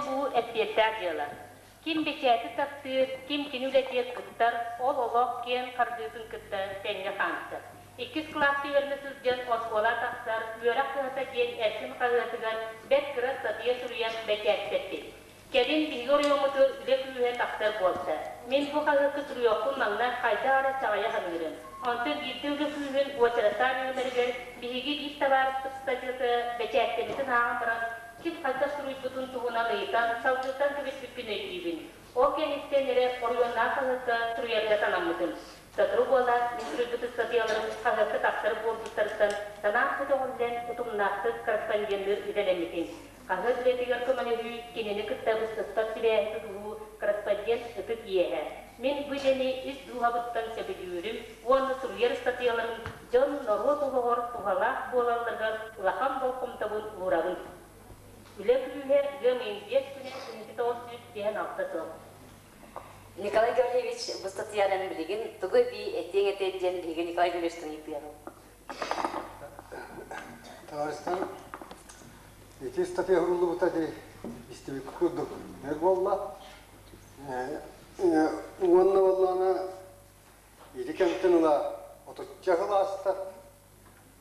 буолуу эппиэттээх дьыала. Ким бэчээти таптыыр, ким кини үлэтигэр кыттар, ол олох киэҥ хардыытын кытта тэҥҥэ хаамсар. Иккис кылааска үөрэнэ сылдьан оскуола тахсар Үөрэх кыһата диэн Эрчим хаһыатыгар бэрт кыра ыстатыйа суруйан бэчээттэппит. Кэлин биһиги оройуоммутугар үлэ күүһэ тахсар буолта. Мин бу хаһыакка суруйуохпун маҥнай хайдах эрэ чаҕыйа саныырым. Онтон биирдэ үлэ күүһүн уочараттаан нүөмэригэр биһиги биир табаарыспыт ыстатыйата бэчээттэммитин ааҕан баран, ким хайдах суруйбутун туһунан ыйытан, салгыытан кэбиспиппин өйдүүбүн. Ол кэнниттэн эрэ оройуоннаах хаһыакка суруйарга санаммытым. Сотору буолаат, мин суруйбут ыстатыйаларым хаһыакка тахсар буолбуттарыттан санаам көтөҕүллэн, утумнаахтык корреспонденныыр идэлэммитим. Хаһыат үлэтигэр көмөлөһүү, кинини кытта быстыспат сибээһи тутуһуу корреспондент ытык иэһэ. Мин бу идэни ис дууһабыттан сөбүлүүрүм уонна суруйар ыстатыйаларым дьон, норуот олоҕор туһалаах буолалларыгар улахан болҕомтобун уурабын. Үлэ күүһэ ыам ыйын 5 күнэ 1996 сыл. Николай Гаврильевич, бу ыстатыйанан билигин тугу эбии этиэҥ этэ диэн биһиги Николай Гаврильевичтан ыйытыаҕым. Товарищтар, ити ыстатыйа суруллубута ди истибиккит курдук өр буолла. Уонна буоллаҕына ити кэмтэн ыла отучча сыл ааста.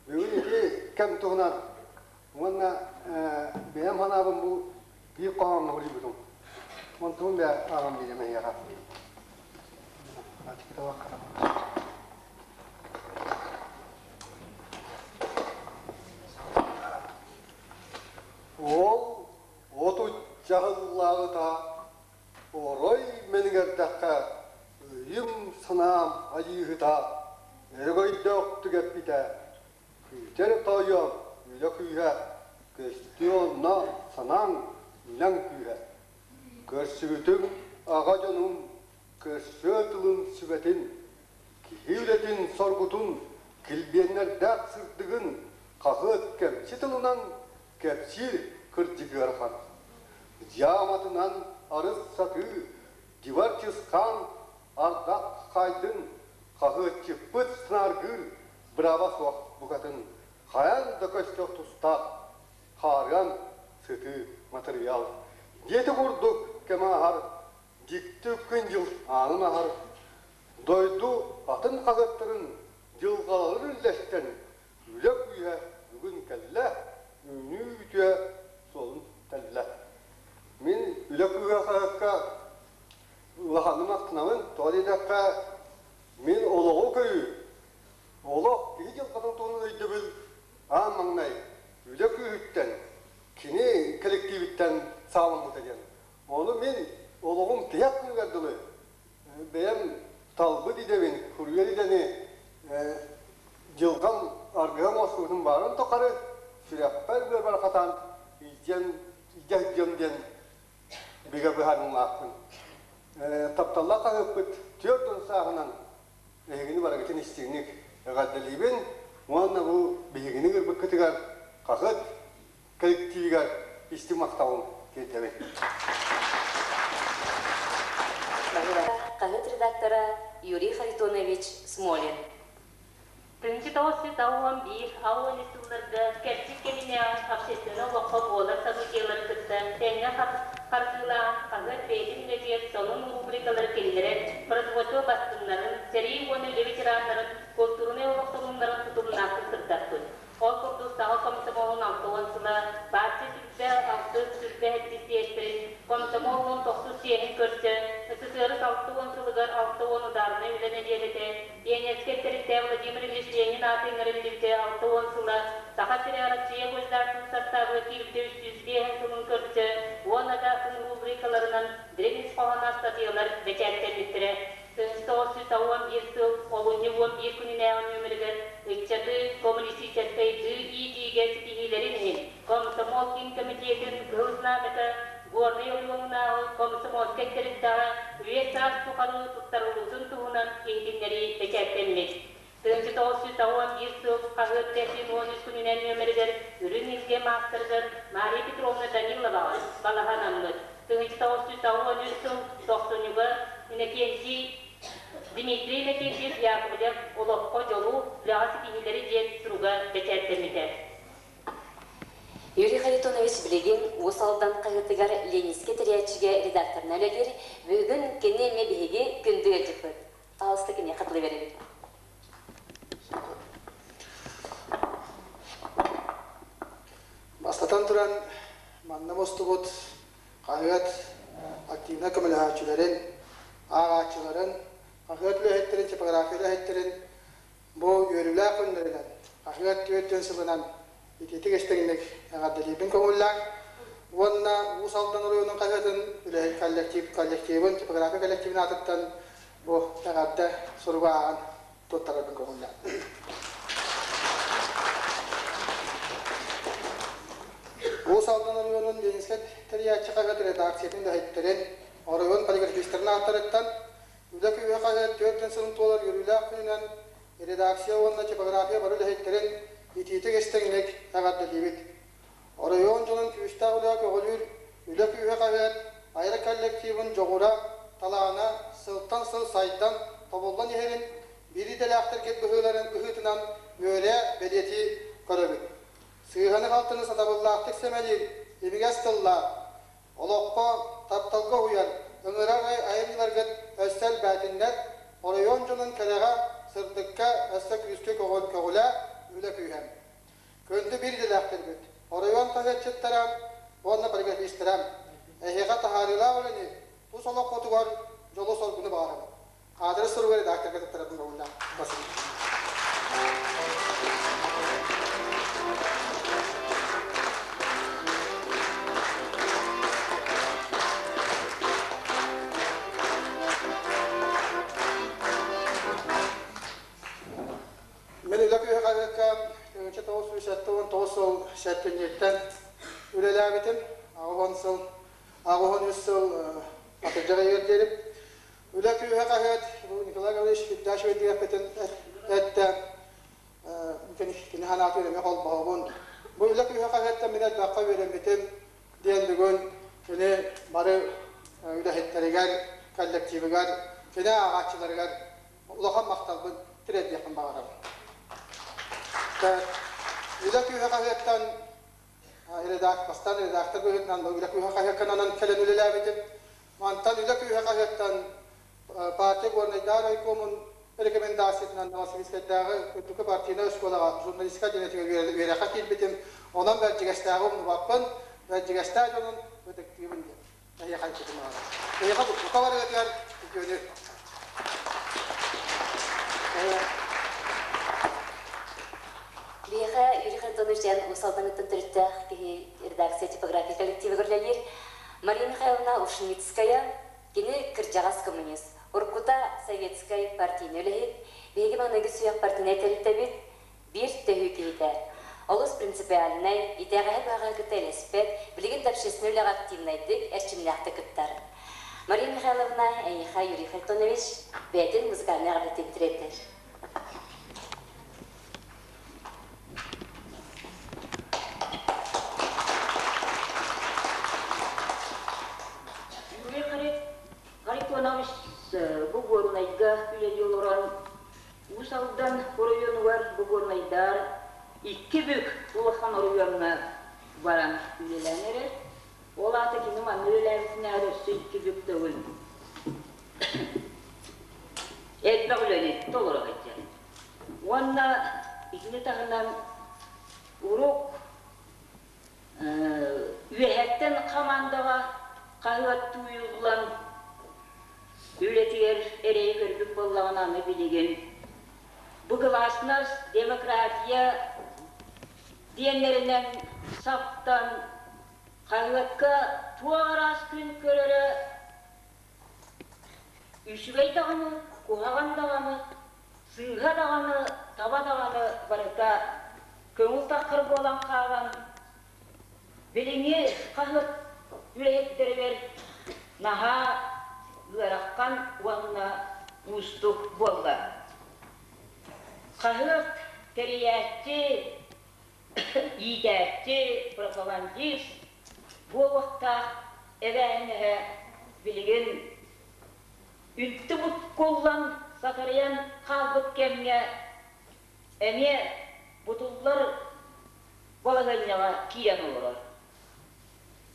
Бүгүн ити кэм туһунан уонна бэйэм санаабын бу биир хоһооҥҥо суруйбутум. Онтубун бэйэ ааҕан биэриэм эһиэхэ. Ол отучча сыллааҕыта орой мэниҥэрдэххэ өйүм-санаам айыыһыта өрөгөйдөөхтүк эппитэ, күүтэр тоойуом үлэ күүһэ, көстүө онно санааҥ үлэҥ күүһэ. Көрсүбүтүҥ аҕа дьонум көрсүө тылын сүбэтин, киһи үлэтин соргутун, килбиэннэрдээх сырдыгын хаһыат кэмчи тылынан кэпсиир кырдьык ыарахан. Дьааматынан арыс сатыы, дивар чысхаан ардах хайдын, хаһыатчыппыт сынааргыыр бырааба суох букатын хайаан да көстөх тустаах хаарыан сытыы матырыйаал. Диэти курдук кэм ааһар Дьикти күн-дьыл аанын аһар, дойду атын хаһыаттарын дьылҕаларын үллэстэн, үлэ күүһэ бүгүн кэллэ, үүнүү үтүө суолун тэллэ. Мин үлэ күүһэ хаһыакка улаханным астынабын, тоҕо диэтэххэ, мин олоҕу көрүү, олох киһи дьылҕатын туһунан өйдөбүл аан маҥнай үлэ күүһүттэн, кини коллективиттэн саҕаламмыта диэн Ону мин олоҕум тиһэх күнүгэр дылы бэйэм талбыт идэбин, суруйар идэни дьылҕам аргыһа оҥостубутум баарын тухары сүрэхпэр быарбар хатаан илдьэн илдьэ сылдьыам диэн бигэ быһаарыылаахпын. Тапталлаах хаһыаппыт 40 сааһынан эһигини барыгытын истиҥник эҕэрдэлиибин уонна бу биһигини ыҥырбыккытыгар хаһыат коллективигар истиҥ махталын тиэрдэбин. Хаһыат редактора Юрий Харитонович Смолин. Тыһыынча тоҕус сүүс аҕыс биир аҕыс сылларга кэрчик кэминээҕи общественнай олоххо буолар событиелары кытта тэҥҥэ хардыылаан хаһыат бэйэтин үлэтигэр сонун рубрикалары киллэрэн, производство бастыҥнарын, сэрии уонна үлэ ветераннарын култуурунай олох сонуннарын утумнаахтык сырдаппыт. Ол курдук Саха комсомолун 60 сыла, партия сүрбэ алтыс, сүрбэ сэттис съезтэрин, комсомол 19 съеһин көрсө, СССР 60 сылыгар 60 ударнай үлэ нэдиэлэтэ, пионерскай тэрилтэ Владимир Ильич Ленин ааты иҥэриллибитэ 60 сыла, Саха сирэ Россия государствотын састаабыгар киирбитэ 305 сылын көрсө уонна да атын рубрикаларынан дириҥ ис хоһооноох ыстатыйалар бэчээттэммиттэрэ. 1991 сыл олунньу 11 күнүнээҕи нүөмэригэр ыччаты коммунистическайдыы иитиигэ ситиһиилэрин иһин Комсомол Киин Комитетын Кыһыл Знамята Горнай оройуонунааҕы комсомольскай тэрилтэҕэ үйэ-саас тухары туттарыллыбытын туһунан иһитиннэрии бэчээттэммит. 1991 сыл хаһыат 513 күнүнэн нүөмэригэр Үрүҥ Илгэ маастарыгар Мария Петровна Даниловаҕа балаһа анаммыт. 1993 сыл тохсунньуга Иннокентий Дмитрий Иннокентьевич Яковлев «Олоххо дьолу, үлэҕэ ситиһиилэри» диэн суруга бэчээттэммитэ. Юрий Харитонович. Харитонович билигин Уус Алдан хаһыатыгар Ленинскэй тэрийээччигэ редакторынан үлэлиир. Бүгүн кини эмиэ биһиги күндү ыалдьыппыт. Пожалуйста, киниэхэ тылы биэрэбит. Бастатан туран, манна мустубут хаһыат активнай көмөлөһөөччүлэрин, ааҕааччыларын, хаһыат үлэһиттэрин, типография үлэһиттэрин бу үөрүүлээх күннэринэн, хаһыат 40 сылынан итиитик истиҥник эҕэрдэлиибин көҥүллээҥ уонна Уус Алдан оройуонун хаһыатын үлэһит коллектив коллективын, типография коллективын аатыттан бу эҕэрдэ суругу ааҕан туттарарбын көҥүллээн. Уус Алдан оройуонун Ленинскэй тэрийээччи хаһыат редакциятын үлэһиттэрин, оройуон полиграфистарын ааттарыттан Үлэ күүһэ хаһыат 40 сылын туолар үөрүүлээх күнүнэн редакция уонна типография бары үлэһиттэрин итиитик-истиҥник эҕэрдэлиибит. Оройуон дьонун күүстээх үлэҕэ көҕүлүүр Үлэ күүһэ хаһыат айар коллективын дьоҕура, талаана сылтан сыл сайдан, тобуллан иһэрин биир идэлээхтэргит быһыыларын быһыытынан үөрэ, бэлиэтии көрөбүт. Сыыһаны-халтыны сатабыллаахтык сэмэлиир, имигэс тыллаах, Олоххо, тапталга уһуйар, ыҥырар айымньыларгыт өссө элбээтиннэр, оройуон дьонун кэрэҕэ, сырдыкка өссө күүскэ көҕүлээ, үлэ күүһэ. Күндү биир идэлээхтэрбит, оройуон хаһыатчыттара уонна полиграфистара, эһиэхэ таһаарыылаах үлэни, тус олоххутугар дьолу-соргуну баҕарабыт. Аадырыс суруга редакторга туттарабын көҥүллээх Василий. Мин үлэ күүһэ хаһыакка 1979 сыл сэтинньиттэн үлэлээбитим. 80 сыл, 83 сыл атырдьах ыйыгар диэри. Үлэ күүһэ хаһыат Николай Гаврильевич Федяшев диэппитин эттэ. Кини санаатын эмиэ холбоһобун. Бу үлэ күүһэ хаһыаттан мин элбэххэ үөрэммитим диэн бүгүн кини бары үлэһиттэригэр, коллективыгар, кини ааҕааччыларыгар улахан махталбын тириэрдиэхпин баҕарабын. Үлэ күүһэ хаһыаттан редактор, редактор быһыытынан үлэ күүһэ хаһыакканан кэлэн үлэлээбитим. Мантан Үлэ күүһэ хаһыаттан партия Горнайдааҕы райкомун рекомендациятынан Новосибирскайдааҕы үрдүкү партийнай оскуолаҕа журналистика отделениетыгар үөрэххэ киирбитим. Онон Бэрдьигэстээҕи умнубаппын, Бэрдьигэстээх дьонун ытыктыыбын диэн эһиэхэ айбытым аҕа. Эһиэхэ бука барыгытыгар үтүөнү. Биһиэхэ Юрий Антонович диэн Уус Алданыттан төрүттээх киһи редакция типография коллективыгар үлэлиир. Мария Михайловна Ушницкая, кини кырдьаҕас коммунист, уруккута советскай партийнай үлэһит, биһиги маҥнайгы сүһүөх партийнай тэрилтэбит биир төһүү киһитэ. Олус принципиальнай, итэҕэһи-быһаҕаһы кытта элэспэт, билигин да общественнай үлэҕэ активнайдык, эрчимнээхтик кыттар. Мария Михайловна, эйиэхэ Юрий Хартонович бэйэтин музыкальнай эҕэрдэтин тириэрдэр. Юрий Харитонович бу Горнайга үлэлии олорон Уус Алдан оройуонугар бу Горнайдаар икки бүк улахан оройуоҥҥа баран үлэлээн эрэр. Ол аата кини манна үлэлээбитинээҕэр өссө икки бүк төгүл элбэх үлэни толоро сылдьар. Уонна итини таһынан урок үөһэттэн хамаандаҕа хаһыат тууйуллан үлэтигэр эрэйи көрбүт буоллаҕына аны билигин бу гласность демократия диэннэринэн саптан хаһыакка туох араас күн көрөрө Үчүгэй даҕаны, куһаҕан даҕаны, сыыһа даҕаны, таба даҕаны барыта көҥүл таххар буолан хаалан, билиҥҥи хаһыат үлэһиттэригэр наһаа ыарахан уонна уустук буолла. Хаһыат тэрийээччи, иитээччи, пропагандист буолуохтаах эбээһинэһэ билигин үлтү буккуллан сатарыйан хаалбыт кэмҥэ эмиэ бутуллар балаһыанньаҕа киирэн олорор.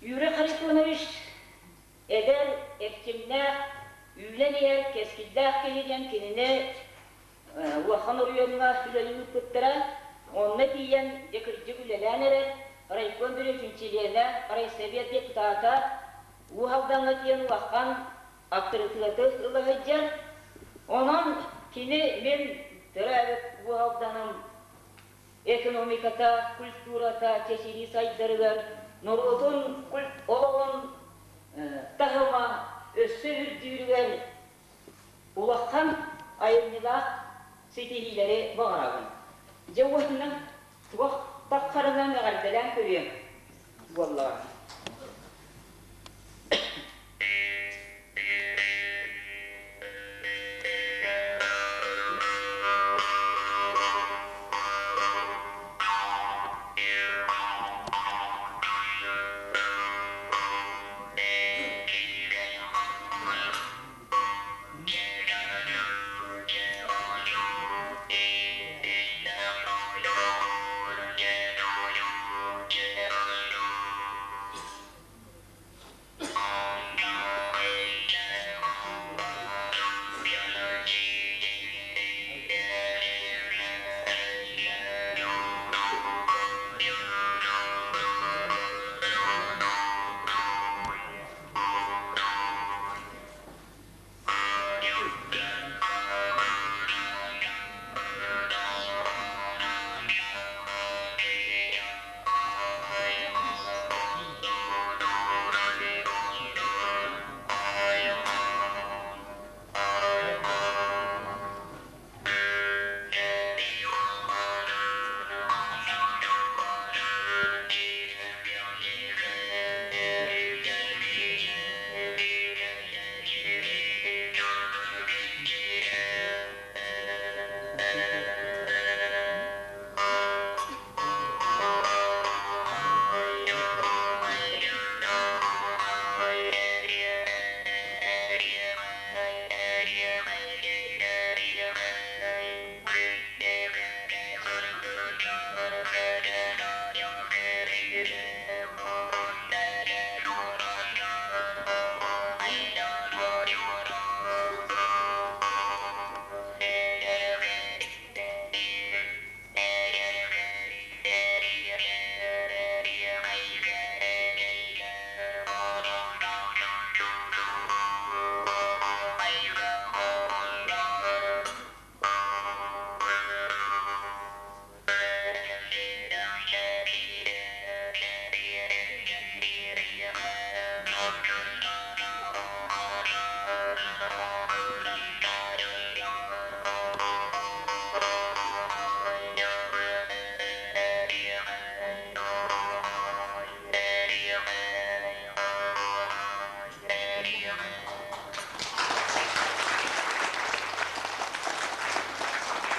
Юрий Харитонович эдэр, эрчимнээх, үүнэн иһэр кэскиллээх киһи диэн кинини улахан оройуоҥҥа үлэлии ыыппыттара. Онно тиийэн дьэ кырдьык үлэлээн эрэр райком бюротун чилиэнэ, райсовет депутата Уу Алдаҥҥа тиийэн улахан аптарытыаты ыла сылдьар. Онон кини мин төрөөбүт Уу Алданым экономиката, культурата чэчирии сайдарыгар норуотун олоҕун таһыма өссө үрдүүрүгэр улахан айымньылаах ситиһиилэри баҕарабын. Дьэ уонна туох таххарынан эҕэрдэлээн көрүөм буоллаҕа.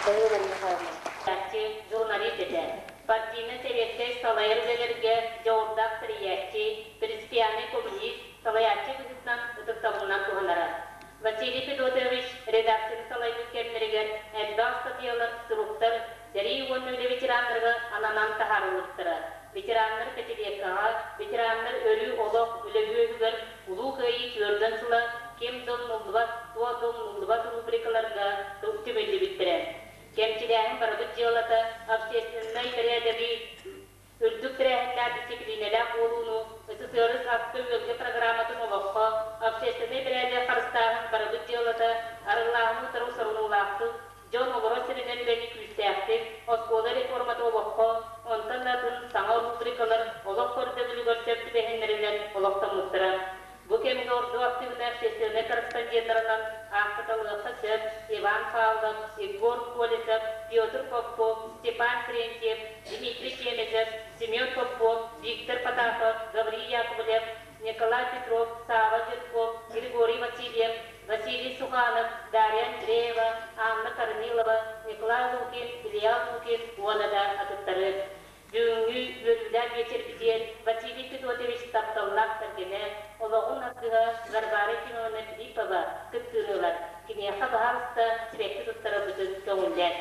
Мария Михайловна. Журналист этэ. Партийнай-советскай салайар үлэлэргэ дьоҕурдаах тэрийээччи, принципиальнай коммунист, салайааччы быһыытынан ытыктабылынан туһанара. Василий Федотович редакцияны салайбыт кэмнэригэр элбэх ыстатыйалар, суруктар сэрии уонна үлэ ветераннарыгар ананан таһаарыллыбыттара. Ветераннар пятилеткаҕа, ветераннар өрүү олох үлэ үөһүгэр Улуу Кыайыы түөрдэн сыла Ким да умнуллубат, туох да умнуллубат рубрикаларга түмүллүбүттэрэ. Кэмчилээһин барыбыт дьыалата общественнай бэрээдэги үрдүк тэрээһиннээх дисциплинэлээх буолууну, СССР аска-үөлгэ программатын олоххо, общественнай бэрээдэги харыстааһын барыбыт дьыалата арыгылааһыны утары сорунуулаахтык, дьон олорор сиринэн үлэни күүстээхтик, оскуола реформата олоххо, онтон да атын саҥа рубрикалар олох көрдөбүлүгэр сөп түбэһиннэриллэн олохтоммуттара. Бу кэмҥэ ордук актыыбынай общественнай корреспонденнарынан аахтаталыахха сөп Иван Павлов, Егор Колесов, Петр Попов, Степан Терентьев, Дмитрий Чемезов, Семен Попов, Виктор Потапов, Гаврил Яковлев, Николай Петров, Сава Жирков, Григорий Васильев, Василий Суханов, Дарья Андреева, Анна Корнилова, Николай Лукин, Илья Лукин уонна да атыттары. Бүгүҥҥү үөрүүлээх биэчэрбитигэр Василий Федотович тапталлаах кэргэнэ, олоҕун аргыһа Варвара Ефимовна Филиппова кыттыыны ылар. Киниэхэ баһаалыста сибэкки туттарарбытын көҥүллээн.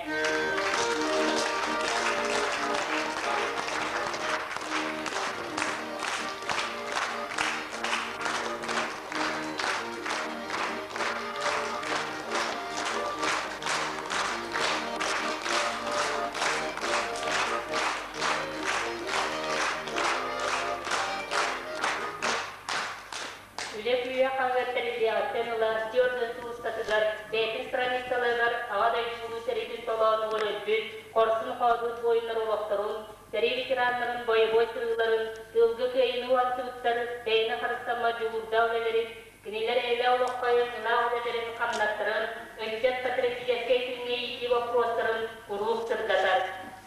өлбүт, хорсун-хоодуот буойуннар олохторун, сэрии ветераннарын бойобуой сырыыларын, тыылга кыайыыны уһансыбыттар бэйэни харыстаммат дьулуурдаах үлэлэрин, кинилэр эйэлээх олоххо айымньылаах үлэлэрин хамнастарын, ыччат патриотическай күҥҥэ иитии боппуруостарын куруук сырдатар.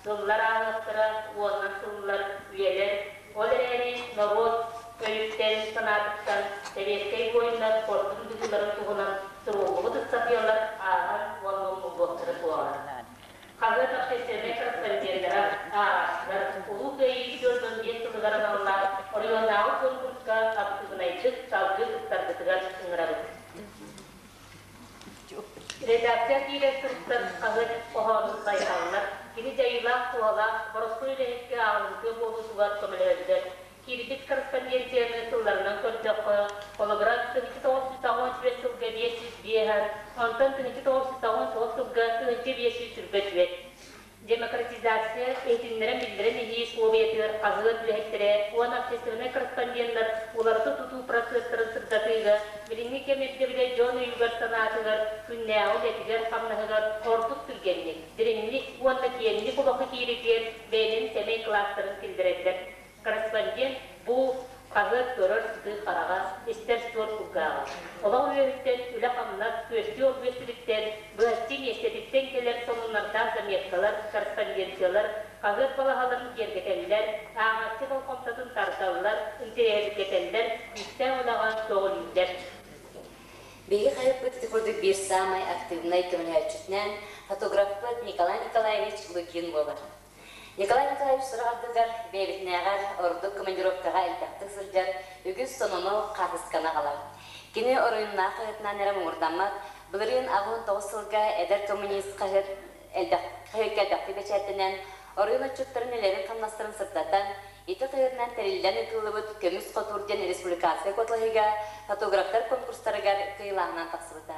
Сыллар ааһыахтара, уонунан сыллар, үйэлэр, ол эрээри норуот өйүттэн, санаатыттан сэбиэскэй буойуннар хорсун быһыыларын туһунан суруллубут ыстатыйалар ааһан уонна умнуллуохтара суоҕа. Хаһыат общественнай корреспонденнара, ааҕааччылар Улуу Кыайыы 45 сылыгар аналлаах оройуоннааҕы конкурска актыыбынайдык салгыы кыттаргытыгар ыҥырабыт. Редакция киирэр суруктар хаһыат хоһоонун байыталлар, кини дьайыылаах туһалаах, боростуой үлэһиккэ ааҕылымтыа буолуутугар көмөлөһөллөр. Киирбит корреспонденцияны тылларынан көрдөххө, холобура, 1985 сылга 505, онтон 1989 сылга 1524. Демократизация иһитиннэрэн-биллэрэн иһии условиятыгар хаһыат үлэһиттэрэ уонна общественнай корреспонденнар уларыта тутуу процесстарын сырдатыыга билиҥҥи кэм ирдэбилэ дьон өйүгэр-санаатыгар, күннээҕи үлэтигэр-хамнаһыгар ордук түргэнник, дириҥник уонна киэҥник олоххо кииритигэр бэйэлэрин сэмэй кылаастарын киллэрэллэр. Корреспондент бу хаһыат көрөр сытыы хараҕа, истэр суор кулгааҕа. Олох үөһүттэн үлэ-хамнас, күөстүү оргуйар сириттэн, быһаччы миэстэтиттэн кэлэр сонуннардаах заметкалар, корреспонденциялар хаһыат балаһаларын киэргэтэллэр, ааҕааччы болҕомтотун тардаллар, интэриэһиргэтэллэр, күүстээх үлэҕэ көҕүлүүллэр. Биһиги хаһыаппыт ити курдук биир саамай актыыбынай көмөлөһөөччүтүнэн фотографпыт Николай Николаевич Лукин буолар. Николай Николаевич сураҕ ардыгар бэйэбитинээҕэр ордук командировкаҕа элбэхтик сылдьар, үгүс сонуну хаартысканы аҕалар. Кини оройуннаах хаһыатынан эрэ муҥурдаммат, былырыын 89 сылга эдэр коммунист хаһыат элбэх хаһыакка элбэхтик бэчээттэнэн, оройуон отчуттарын үлэлэрин-хамнастарын сырдатан, ити хаһыатынан тэриллэн ыытыллыбыт Көмүс хотуур диэн республиканскай куоталаһыыга фотографтар конкурстарыгар кыайыылааҕынан тахсыбыта.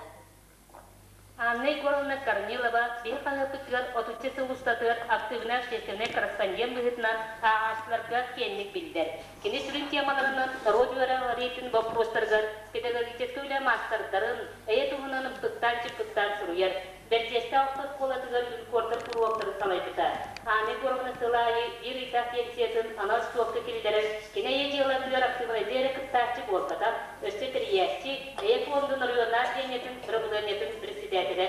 Анна Егоровна Корнилова биһи хаһыаппытыгар отучча сыл устатыгар актыыбынай общественнай корреспондент быһыытынан ааҕааччыларга киэҥник биллэр. Кини сүрүн темаларынан норуот үөрэҕириитин боппуруостарыгар педагогическай үлэ маастардарын, эйэ туһунан ымпыктаан-чыппыктаан суруйар. Бэрдьиэстээх орто оскуолатыгар юнкордар куруһуоктарын салайбыта. Анна Егоровна сыл аайы биир ыйдаах пенсиятын анал счетка киллэрэр, кини эйэ дьыалатыгар актыыбынайдык эрэ кыттааччы буолбатах, өссө тэрийээччи, Эйэ фондун оройуоннаах отделениетын бырабылыанньатын председателэ.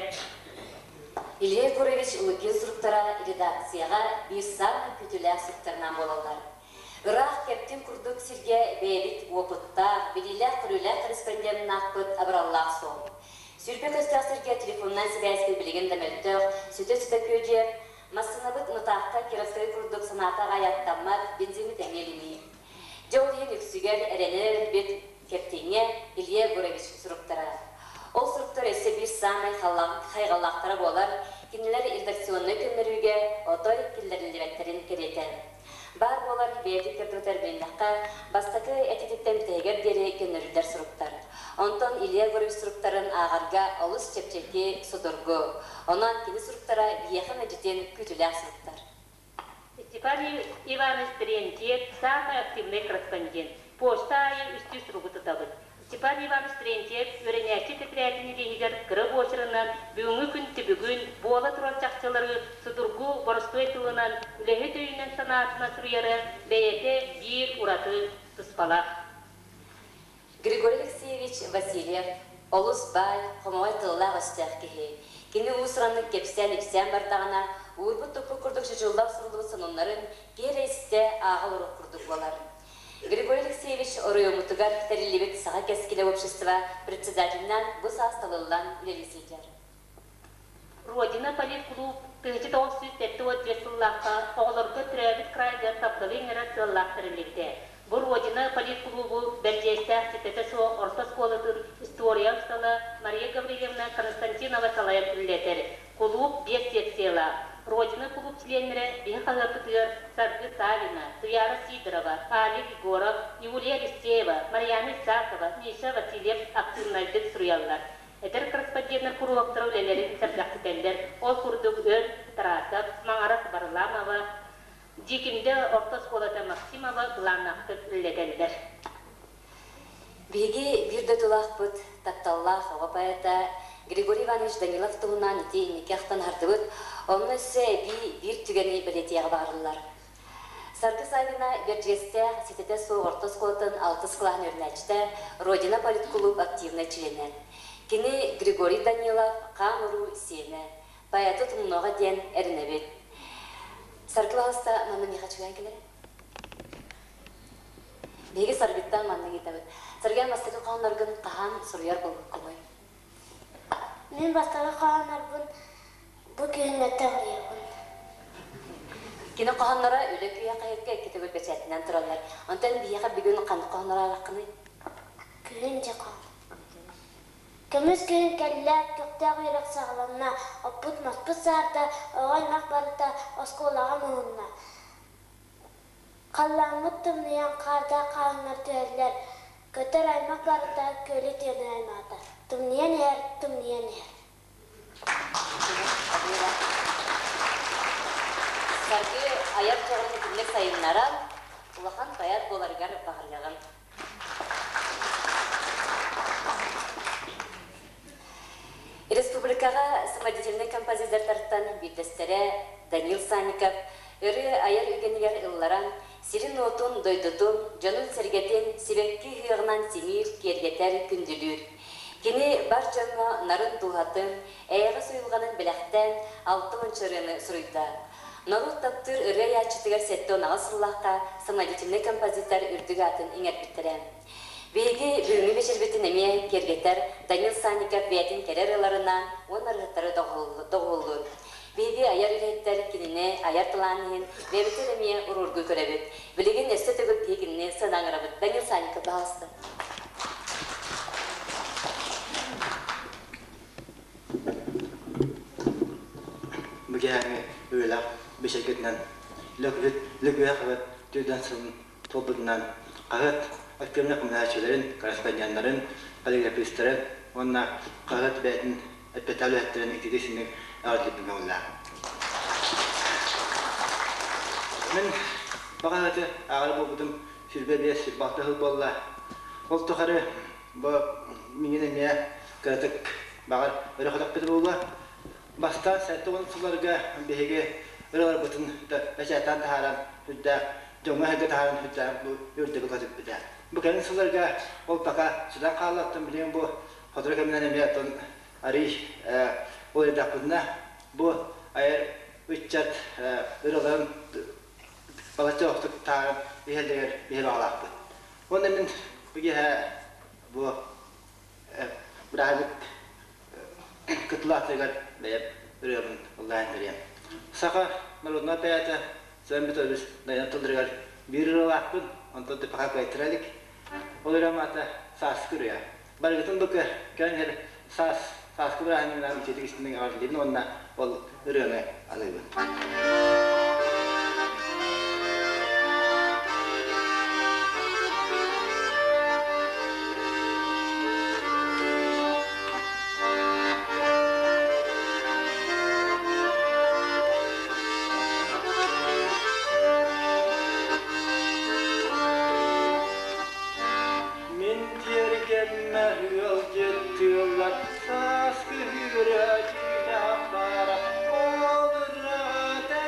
Илья Егорович Лукин суруктара редакцияҕа биир саамай күтүлээх суруктарынан буолаллар. Ыраах кэптин курдук сиргэ бэйэбит уопуттаах, билиилээх-көрүүлээх корреспонденнаахпыт абыраллаах суол. Сүүрбэ көстөөх сиргэ телефонунан сибээспит билигин да мөлтөх, сүтэ-сүтэ күөдьүйэр, массыынабыт Мытаахха Кировскай курдук санаата аҕай аттаммат, бензиммит эмиэ лимиит. Дьэ ол иһин үксүгэр эрэнэр өлбүт Кэптиҥҥэ Илья Егорович суруктара. Ол суруктар өссө биир саамай хайҕаллаахтара буолар, кинилэр редакционнай көннөрүүгэ отой киллэриллибэттэрин кэриэтэ. Баар буолар бэйэтин көрдөрүтэр билиннэххэ, бастакы этититтэн бүтэһигэр диэри көннөрүллэр суруктар. Онтон Илья Егорович суруктарын ааҕарга олус чэпчэки, судургу. Онон кини суруктара биһиэхэ мэлдьитин күүтүүлээх суруктар. Степан Иванович Терентьев самый активный корреспондент. Почта аайы үстүү суругу тутабыт. Степан Иванович Терентьев үөрэнээччи тэтэрээтин илииһигэр кыра буочарынан бүгүҥҥү күн түбүгүн, буола турар чахчылары судургу, боростуой тылынан, үлэһит өйүнэн-санаатынан суруйара бэйэтэ биир ураты туспалаах. Григорий Алексеевич Васильев олус баай, хомоҕой тыллаах-өстөөх киһи. Кини уус-ураннык кэпсээн-ипсээн бардаҕына, уурбут-туппут курдук чочуллар суруллубут сонуннарын киһи эрэ истэ, ааҕа олоруох курдук буолар. Григорий Алексеевич оройуоммутугар тэриллибит Саха кэскилэ общество председателинэн бу саас талыллан үлэлии сылдьар. Родина политклуб 1974 сыллаахха оҕолорго төрөөбүт крайга тапталы иҥэрэр сыаллаах тэриллибитэ. Бу Родина политклубу Бэрдьиэстээх ситэтэ суох орто оскуолатын история учуутала Мария Гаврильевна Константинова салайан үлэлэтэр. Кулууп биэс секциялаах. Родина кулууп чилиэннэрэ биһи хаһыаппытыгар Саргы Савина, Туяра Сидорова, Алик Егоров, Юлия Алексеева, Марьяна Исакова, Миша Васильев актыыбынайдык суруйаллар. Эдэр корреспонденнар куруһуоктара үлэлэрин сэргэхситэллэр. Ол курдук Өр Тарасов, Маҥарас Варламова, Дьиикимдэ орто оскуолата Максимова былааннаахтык үлэлэтэллэр. Биһиги биир дойдулаахпыт, тапталлаах оҕо поэта Григорий Иванович Данилов туһунан ити инники ахтан аһардыбыт, онно өссө эбии биир түгэни бэлиэтиэҕи баҕарыллар. Саргы Саввина Бэрдьигэстээх ситэтэ суох орто оскуолатын алтыс кылааһын үөрэнээччитэ, Родина политкулууп активнай чилиэнэ. Кини Григорий Данилов хаан-уруу сиэнэ, поэты тумнуоҕа диэн эрэнэбит. Саргы баһылыста манна миэхэ чугаһаан кэлэрэ. Биһиги Саргыттан маннык ыйытабыт. Саргы бастакы хоһоонноргун хаһан суруйар буолбуккунуй? Мин бастакы хоһооннорбун бу күһүҥҥэттэн суруйабын. Кини хоһоонноро үлэ күүһэ хаһыакка икки төгүл бэчээтинэн тураллар. Онтон биһиэхэ бүгүн ханнык хоһооннору ааххыный? Күһүн дьэ хоһоон. Көмүс күһүн кэллэ, көхтөөх үөрэх саҕаланна, оппут-маспыт саарда, оҕо-аймах барыта оскуолаҕа муһунна. Халлааммыт тымныйан хаардаах хаһыҥнар түһэллэр, көтөр аймах барыта күөлү тыаны аймаата. Тымныйан иһэр, тымныйан иһэр. Саргы айар дьоҕурун итинник сайыннаран, улахан поэт буоларыгар баҕарыаҕым. Республикаҕа самодеятельнай композитордартан биирдэстэрэ Данил Санников ырыа айар үгэнигэр ылларан, сирин-уотун, дойдутун, дьонун-сэргэтин сибэкки ыһыаҕынан симиир, киэргэтэр, күндүлүүр. Кини бар дьоҥҥо нарын дууһатын, эйэҕэс уйулҕанын бэлэхтээн 60 ырыаны суруйда. Норуот таптыыр ырыа айааччытыгар 78 сыллаахха самодеятельнай композитор үрдүк аатын иҥэрбиттэрэ. Биһиги бүгүҥҥү биэчэрбитин эмиэ киэргэтэр Данил Санников бэйэтин кэрэ ырыаларынан уонна ырыһыттары доҕуһуоллуур. Биһиги айар үлэһиттэр кинини айар талаан иһин бэйэбитин эмиэ уруургуу көрөбүт. Билигин өссө төгүл биһиги кинини сыанаан ыҥырабыт. Данил Санников, баһаалыста. Бу киэһээҥҥи үлэлээх бэчэргэтинэн Лөкүт Лөкүө хаһыат түрдэн сылын туолбутунан хаһыат актыыбынай көмөлөһөөччүлэрин, корреспонденнарын, полиграфистарын уонна хаһыат бэйэтин эппиэттээх үлэһиттэрин итиитик-истиҥник эҕэрдэлиирбин көҥүллээх. Мин бу хаһыаты ааҕар буолбутум 25, 26 сыл буолла. Ол тухары бу миигин эмиэ кыратык баҕар өрө көтөхпүтэ буолуо. Бастаан 70 сылларга биһиги ырыаларбытын бэчээттээн таһааран сүрдээх дьоҥҥо эһэргэ таһааран сүрдээх бу үрдүгү көтүппүтэ. Бу кэлин сылларга ол пока сүтэн хааллаттан билигин бу сотору кэминэн эмиэ оттон арый уларыйдахпытына бу айар ыччат ырыаларын балачча охтук таһааран иһэллэригэр биһи баҕалаахпыт. Уонна мин бу киэһэ бу бырааһынньык кытылаатыгар бэйэм ырыабын ыллаан бэриэм. Саха народнай поэта Семен Петрович Дайан тылларыгар биир ырыалаахпын, онтон пока кыайтара илик. Ол ырыам аата «Сааскы ырыа». Барыгытын бу кэлэн иһэр саас, сааскы бырааһынньыгынан үчүгэйдик истиҥник эҕэрдэлиибин уонна ол ырыаны аныыбын. Мин тиэргэммэр ыалдьыттыыллар сааскы ыһыыра дьиҥнээх баара ол ырыата.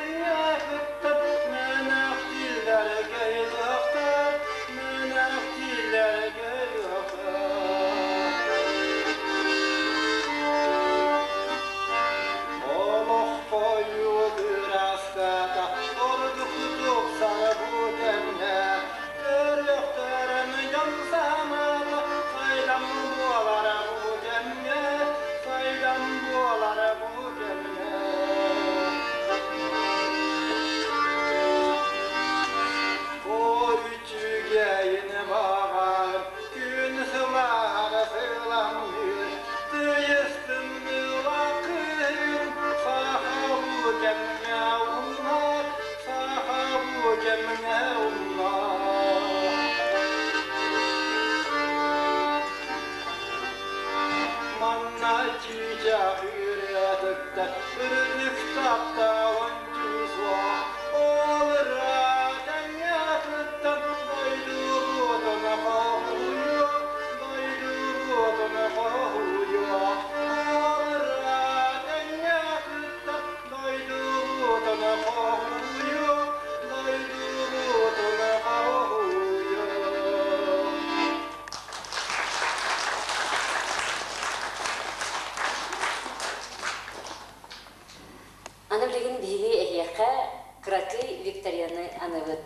кыракый викторинаны аныбыт.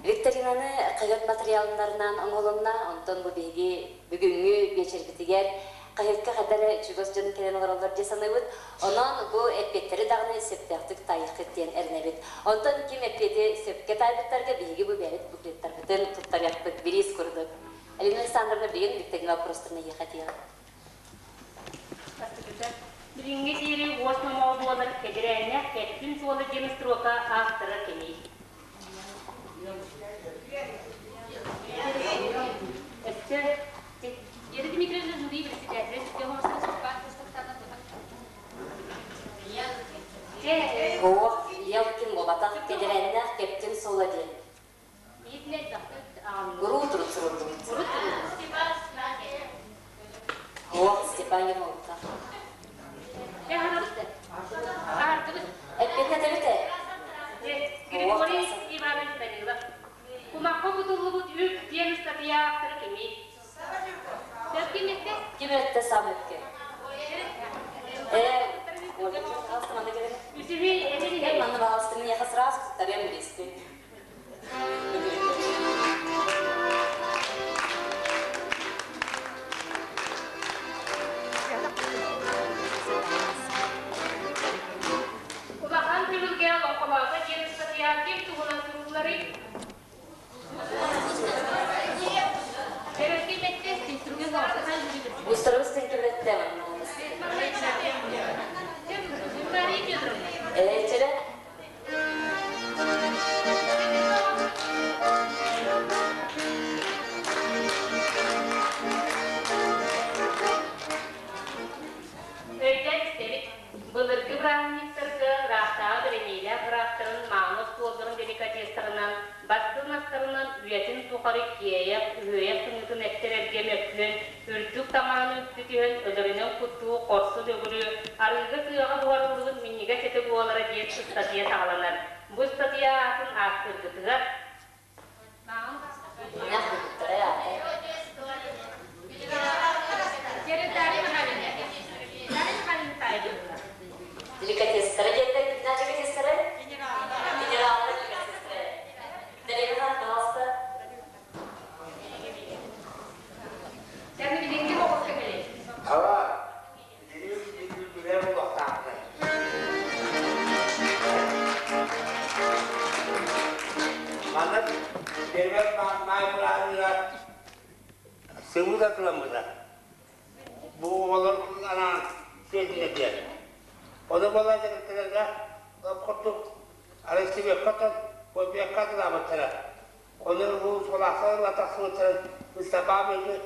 Викторинаны хаһыат матырыйаалларынан оҥоһулунна, онтон бу биһиги бүгүҥҥү биэчэрбитигэр хаһыакка хайда эрэ чугас дьон кэлэн олороллор дии саныыбыт. Онон бу эппиэттэри даҕаны сөптөөхтүк таайыаххыт диэн эрэнэбит. Онтон ким эппиэти сөпкө таайбыттарга биһиги бу бэйэбит буклеттарбытын туттарыахпыт бириис курдук. Алина Александровна билигин викторина вопростарын эйиэхэ этиэҕим. Бастакыта, билиҥҥи диэри уос номоҕо буолар кэдирээннээх Кэптин суола диэн строка автора кимий? Өссө Вера Дмитриевна жюри председателя Оох, Елкин буолбатах, кэдирээннээх Кэптин суола диэн. Уруу турут суруллубут. Оох, Степан Ермолов. Эппиэтэ этэбит Григорий Иванович Данилов. Кумахха кутуллубут үп диэн ыстатыйа автора кимий? Ким өттө сам өткө? Э, Ольга, пожалуйста, манна кэлин. Манна, пожалуйста, миэхэ сразу туттарыам билистин. Улахан түһүлгэ олоҥхолоото диэн ыстатыйа ким туһунан сурулларый? Устарыбыз тенкебетте. Э, чere. Өйдөөн истэбит. Былыргы бырааһынньыктарга ыраахтааҕы бэриниилээх быраастарын мааны остуолларын деликатестарынан, бастыҥ астарынан үйэтин тухары киэйэх, үһүөйэх тымныытын эттэрэргэ мөккүөн, үрдүк таҥараны үлтү түһэн өлөрүнэн куттуу, хорсун өгүрү, арыыга-сыаҕа буһарыллыбыт минньигэс этэ буолара диэн ыстатыйа саҕаланар. Бу ыстатыйа аатын ааттыыргытыгар Деликатестара диэтэ кимнээх деликатестара? Генераллар деликатестара. Дарина, пожалуйста. Ала, билим улахтаахтар. Манна первый маай бырааһыныгар сымыыт атыламмыта. Бу оҕолор анаан сиэтинэ Ону буолан дьарыктанарга курдук арыстыбыакка попиакка атылаабыттара. Ону бу сулаахтар ыла тахсыбыттарын Мустафа Быйгы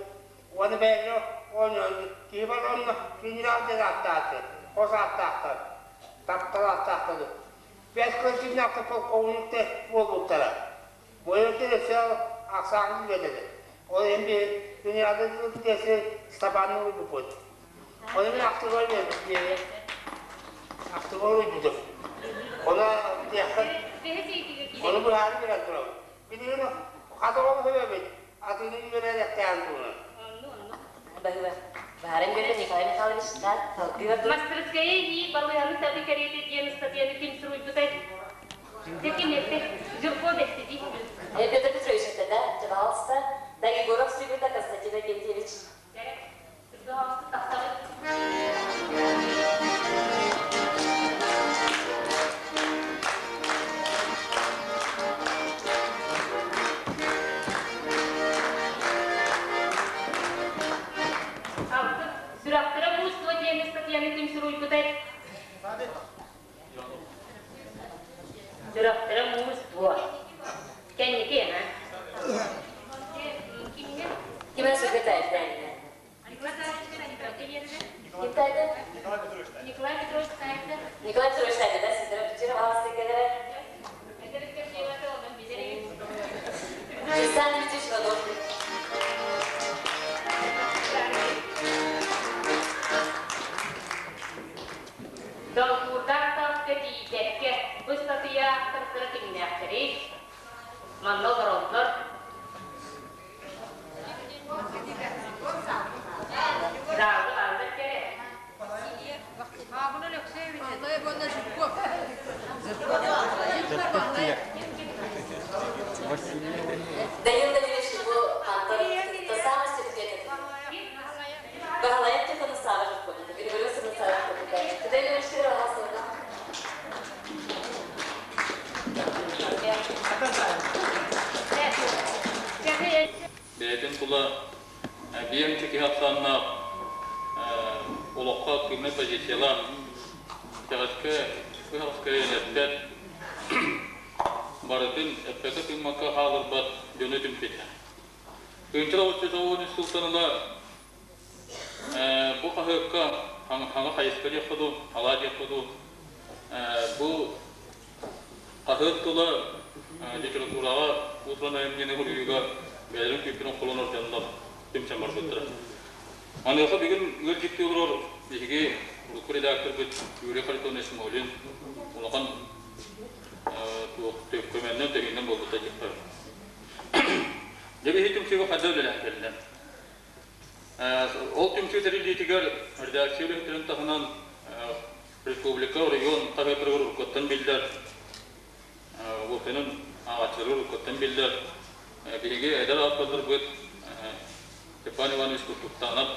уонна бэйэлэрэ оонньоон киһи бар онно генерал диэн ааттаахтар, хос ааттаахтар, таптал ааттаахтар. Бэс кылчыннаахта полковниктар буолбуттара. Бойордун өссө ахсаанын үөрэтэр. Ол иһин биһи генералдын тиэси Степаны уйбуппут. Ону мин ахтыбар үөрбүт Ахтыбар уйбутум. Ону диэххэ ону быһаарыы билэн турабын. Билигин хата ол сөбөбүт атыыны үөрэнэхтээн туһунан. Баһыба. Баһарын көрө Николай Михайлович, да, салгыы Мастырская и балыыһаны сабы кэриэтэ диэн ыстатыйаны ким суруйбутай? Дьэ ким Жирков эттиди. Петр Петрович это, да? Пожалуйста. Да, Егоров суруйбута Константин Акентьевич. Сүрэхтэрэ муус диэн ыстатыйаны ким суруйбутай? Сүрэхтэрэ муус дуо? Кэнники, ха? Ким суруйбута Ким тайды? Николай Петрович тайды. Николай Петрович тайды, да? Сиздер вчера вас келere. Александр Дмитриевич Иванов. Долгуурдаах таска тиийбэккэ, бу ыстатыйа автордара кимнээхтэрий? Манна олороллор. Даалы бааллар кэрэ. Данил Данилович бу хантан самый сертификат. Баһылайып телефону саҕа жоппунда. Григорий сыны саҕа жоппунда. Данил Данилович аласына. Бэйэтин тула биэм киһи ахсааннаах олоххо активнай позициялаах, итэҕэскэ, ыһаҕаска элэппэт, барытын эппэккэ-тыыммакка хаалырбат дьону түмпүтэ. Тыынча 993 сылтан ыла бу хаһыакка хаҥа хайыска диэххэ дуу, алаа диэххэ дуу, бу хаһыат тыла литератураҕа уус-уран айымньыны суруйууга бэйэлэрин күүппүтүн холонор дьоннор түмсэн барбыттара. Маныаха бүгүн ыалдьыттыы олорор биһиги урукку редакторбыт Юрий Харитонович Смолин улахан көмөннөн төһүүнэн буолбута диэххэ. Дьэ биһи түмсүүгэ хайда үлэлээн кэллэ. Ол түмсүү тэриллиитигэр редакция үлэһиттэрин таһынан республика, оройуон хаһыаттарыгар уруккуттан биллэр, уопсайынан ааҕааччыларыгар уруккуттан биллэр биһиги эдэр ааптардарбыт Степан Иванович Кустуктанов,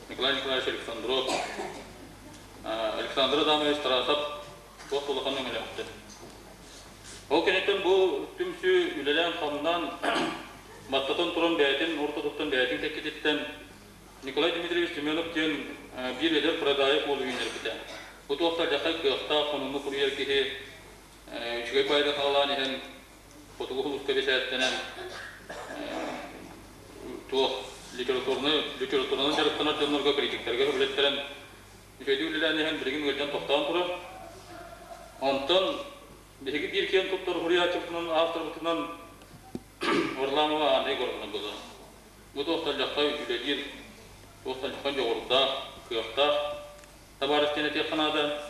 Николай Николаевич Александров, Александр Адамович Тарасов туох улахан өҥөлөөхтөр. Ол кэнниттэн бу түмсүү үлэлээн-хамнаан баттатан туран бэйэтин ортотуттан бэйэтин кэккититтэн Николай Дмитриевич Семенов диэн биир эдэр прозаик уолу үүннэрбитэ. Бу туохта дьахай кыахтаах, сонуннук суруйар киһи үчүгэй байда хаалаан иһэн хотугу улууска бэчээттэнэн туох литературнай литературанан дьарыктанар дьоннорго критиктэргэ сөбүлэттэрэн үчүгэйдик үлэлээн иһэн билигин ыалдьан тохтоон турар. Онтон биһиги биир киэн туттар суруйааччыбытынан авторбытынан Варламова Анна Егоровна буолар. Бу туохтан дьахтар үлэлиир, туохтан дьахтар дьоҕурдаах, кыахтаах табаарыс диэн этиэххэ наада.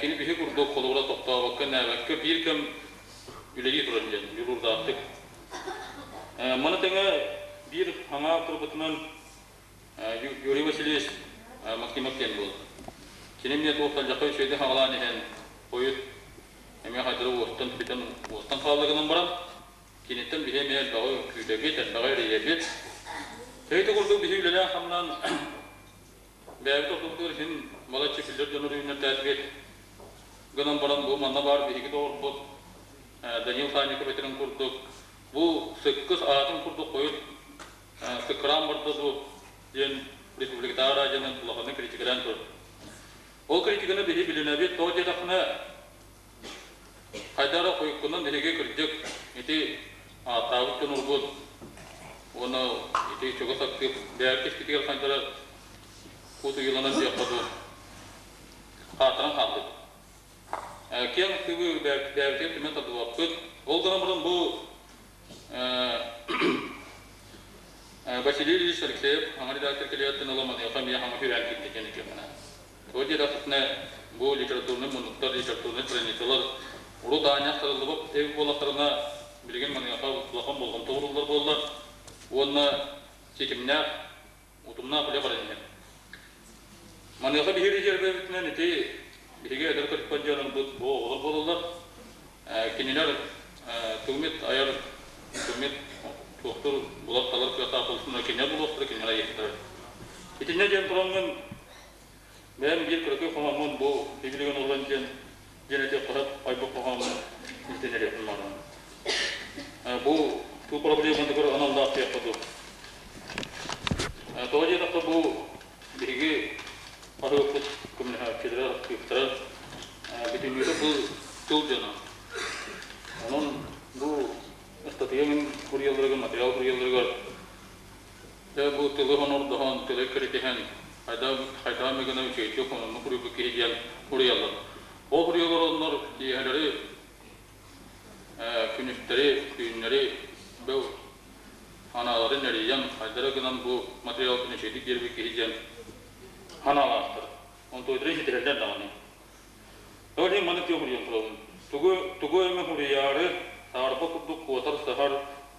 Кини биһи курдук холобура тохтообокко, нээбэккэ биир кэм үлэлии турар диэн дьулуурдаахтык. Маны тэҥэ биир аҥаар турбутунан Юрий Васильевич Максимов диэн буолар. Кини эмиэ туох дьахтар үчүгэйдик хаҕалаан иһэн, хойут эмиэ хайдары уостан бүтэн уостан хаалла гынан баран, Киниттэн биһи эмиэ элбэҕи күүтэбит, элбэҕи эрэйэбит. Төһө курдук биһи үлэлээн-хамнаан бэйэбит ордубутугар иһин балачча биллэр дьону үүннэртээтибит. Гынан баран бу манна баар биһиги доҕорбут Данил Санников этэрин курдук бу сыккыс аатын курдук хойут сыккыраан барда дуу диэн республикатааҕы радионан улаханнык критикалаан турар. Ол критиканы биһи билинэбит, тоҕо диэтэххинэ Хайдах эрэ хойуккунан биһиги кырдьык ити ааттаабыт дьонурбут уонна ити чугас актыып бэйэбит испитигэр хайдах эрэ куутуйуланан диэххэ дуу хаатыран хаалбыт. Киэҥ актыыбы бэйэбитигэр түмэн тардыбаппыт. Ол гынан баран бу Василий Ильич Алексеев аҥар редактор кэлиэҕиттэн ыла маныаха эмиэ хаҥа сүүрээн киирдэ диэн этиэххэ Тоҕо диэтэххитинэ, бу литературнай муннуктар, литературнай страницалар урут аанньа ахтарыллыбат эбит буоллахтарына, билигин маныаха улахан болҕомто ууруллар буолла уонна ситимнээх, утумнаах үлэ баран иһэр. Маныаха биһиги резервэбитинэн ити биһиги эдэр корреспонденнарбыт бу оҕолор буолаллар. Кинилэр тылмит айар тылмит туохтур булар-талар кыахтаах буолсуннар кинилэр булуохтара, кинилэр айыахтара. Итиннэ диэн тураммын Бэйэм биир кыракый хоһооммун бу тигилигин олорон диэн диэн этиэххэ сөп айбыт хоһооммун истэн эриэхпин баҕарабын. Бу туу проблематыгар аналлаах диэххэ дуу. Тоҕо диэтэххэ бу биһиги хаһыаппыт көмөлөһөөччүлэрэ, активтара бүтүннүүтэ бу тыл дьоно. Онон бу ыстатыйа мин суруйалларыгар, материал суруйалларыгар Дьэ, бу тылы хонордоһон, тылы киритиһэн, хайдах эмэ гына үчүгэйдик хононнук суруйбут киһи диэн суруйаллар. Ол суруйаллар оннор киэһэлэри, күнүстэри, түүннэри бэл анааларын эрийэн, хайдара гынан бу материалбын үчүгэйдик биэрбит киһи диэн санаалаахтар. Онтуойдарын ситиһэллэр даҕаны. Ол иһин маннык диэн суруйан турабын. Тугу, тугу эмэ суруйаары, саарба курдук куотар-саһар,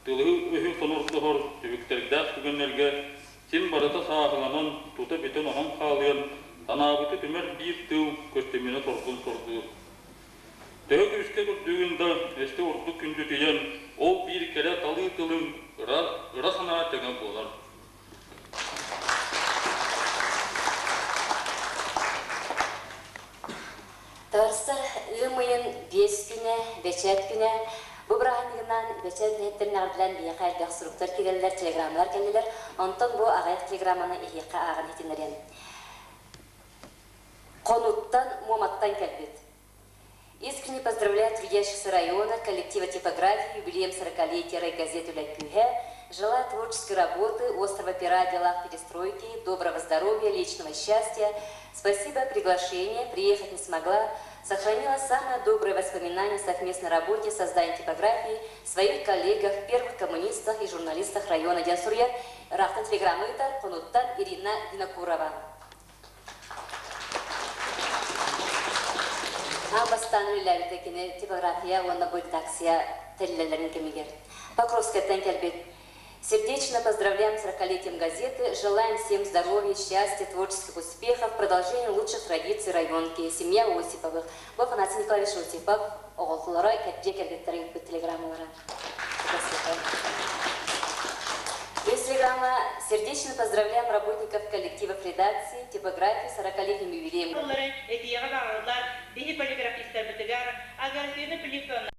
тылы-өһү сонордоһор түбүктэрдээх түгэннэргэ син барыта сааһыланан, тута бүтэн-оһон хаалыан, санаабыты түмэр биир тыл көстүмүнэ соргун сордуур. Төһө күүскэ көрдүүгүн да, өстө ордук күндүтүйэн, ол биир кэрэ талыы тылыҥ ыра, ыра санаа тэҥэ буолар. Таарыстар ыам ыйын биэс күнэ, бэчээт күнэ. Бу бырааһынньыгынан бэчээт үлэһиттэрин эҕэрдэлээн биһиэхэ элбэх суруктар киирэллэр, телеграммалар кэллилэр. Онтон бу аҕыйах телеграмманы эһиэхэ ааҕан иһитиннэриэм. Хонуттан, Муоматтан кэлбит. Искренне поздравляю трудящихся района, коллектива типографии, юбилеем 40-летия райгазеты «Үлэ желаю творческой работы, острого пера о делах перестройки, доброго здоровья, личного счастья. Спасибо приглашение, приехать не смогла. Сохранила самое доброе воспоминание о совместной работе, создании типографии, своих коллегах, первых коммунистах и журналистах района диэн суруйар ыраахтан телеграмма ыытар Хонуттан Ирина Винокурова. Аан бастаан үлэлээбитэ кини типография уонна бу редакция тэриллэллэрин кэмигэр. Покровскайтан кэлбит Сердечно поздравляем с 40-летием газеты, желаем всем здоровья, счастья, творческих успехов, продолжения лучших традиций районки, семья Осиповых. Бу Афанасий Николаевич Осипов оҕолоро дьиэ кэргэттэрэ ыыппыт телеграммалара. Телеграмма сердечно поздравляем работников коллективов редакции, типографии 40-летним юбилеем. Тыллары этиэҕэ даҕаны.